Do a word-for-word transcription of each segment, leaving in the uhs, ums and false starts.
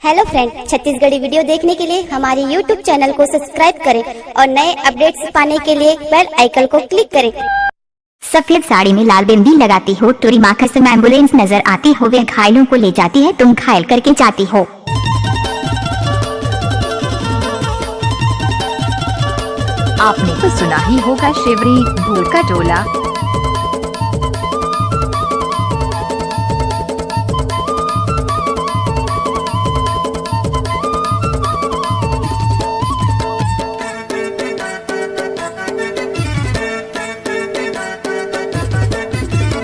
Hello friend, Chhattisgarhi video देखने के लिए हमारे यूट्यूब चैनल को सब्सक्राइब करें और नए अपडेट्स पाने के लिए बेल आइकन को क्लिक करें। सफेद साड़ी में लाल बिंदी लगाती हो, टूरी माँ कसम एम्बुलेंस नजर आती हो, वे घायलों को ले जाती है, तुम घायल करके जाती हो। आपने तो सुना ही होगा शिवरी भूल का टोला।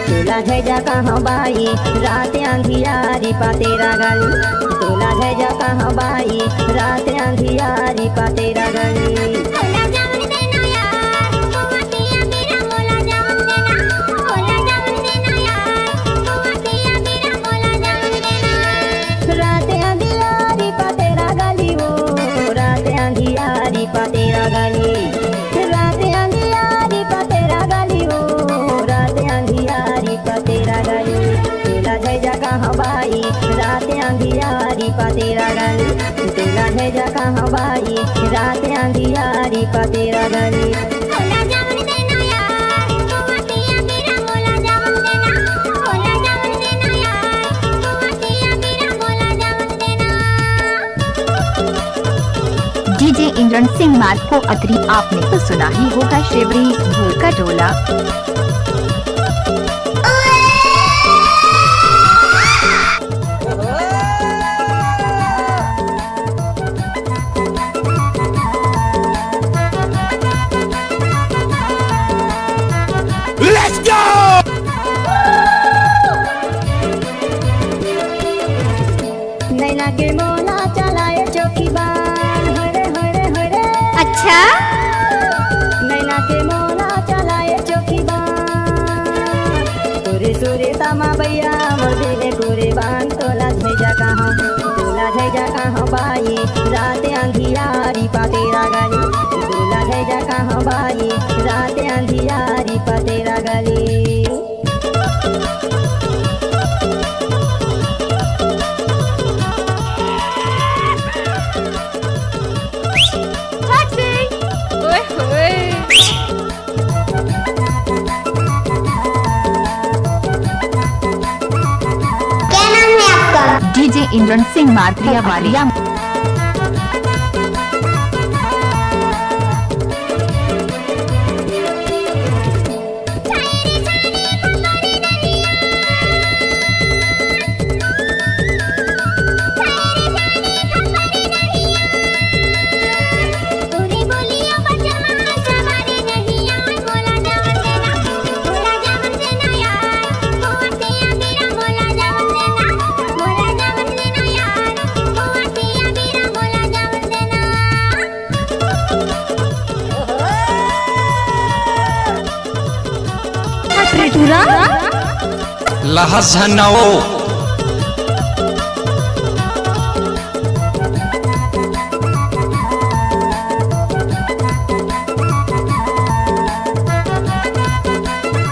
तोला झैजा कहाँ बाई, रात अंधियारी पातेरा गली। तोला झैजा कहाँ बाई, रात अंधियारी पातेरा गली। रात अंधियारी पातेरा गली ओ, रात अंधियारी पातेरा गली। रात अंधियारी पातेरा गली ओ, रात अंधियारी पातेरा गली। तोला झैजा कहाँ बाई, रात अंधियारी पातेरा गली। तोला झैजा कहाँ बाई, रात अंधियारी पातेरा गली। डीजे इंद्रन सिंह मार्को अत्री, आपने तो सुना ही होगा शिवरी भूल का टोला। Let's go! नैना के मोला चलाए चोखी बान, हरे, हरे, हरे। अच्छा? नैना के मोला चलाए चोखी बान। तोरे सुरे तमा भैया, मोर दिल कुरे बान। तोला झैजा कहाँ, तोला झैजा कहाँ बाई, रात अंधियारी पातेरा गली। तोला झैजा कहाँ बाई, रात अंधियारी पातेरा गली। क्या नाम है आपका? डीजे इंद्रन सिंह मात्रिया वाली। लहस झन ओ।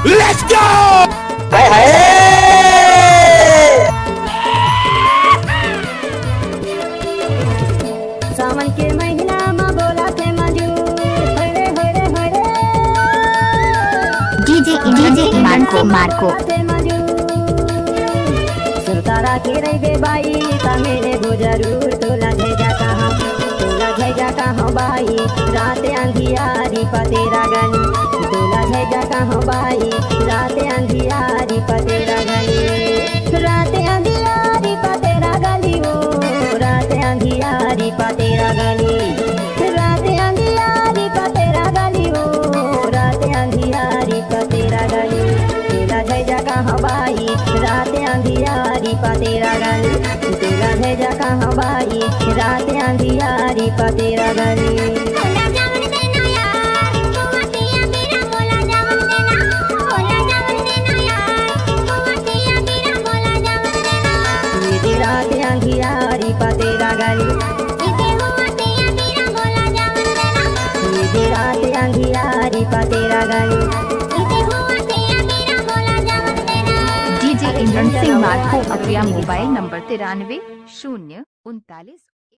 Let's go! हाय हाय। सावन के महीना म बोला थे मजू, Hare Hare Hare. DJ DJ Marco Marco. बोला थे मजू। सुरतारा के रहिबे बाई, ता मेरे वो जरूर। तोला झैजा कहाँ, तोला झैजा कहाँ बाई, रात अंधियारी पातेरा गली। तोला झैजा कहाँ बाई, रात अंधियारी पातेरा गली। रात अंधियारी पातेरा गली ओ, रात अंधियारी पातेरा गली। रात अंधियारी पातेरा गली ओ, रात अंधियारी पातेरा गली। तोला झैजा कहाँ बाई, रात अंधियारी पातेरा गली। तोला झैजा कहाँ बाई, रात अंधियारी पातेरा गली। ये दे रात अंधियारी पातेरा गली। ये दे रात अंधियारी पातेरा गली। डीजे करण सिंह माथुर अपने मोबाइल नंबर तिरानवे शून्य उनतालीस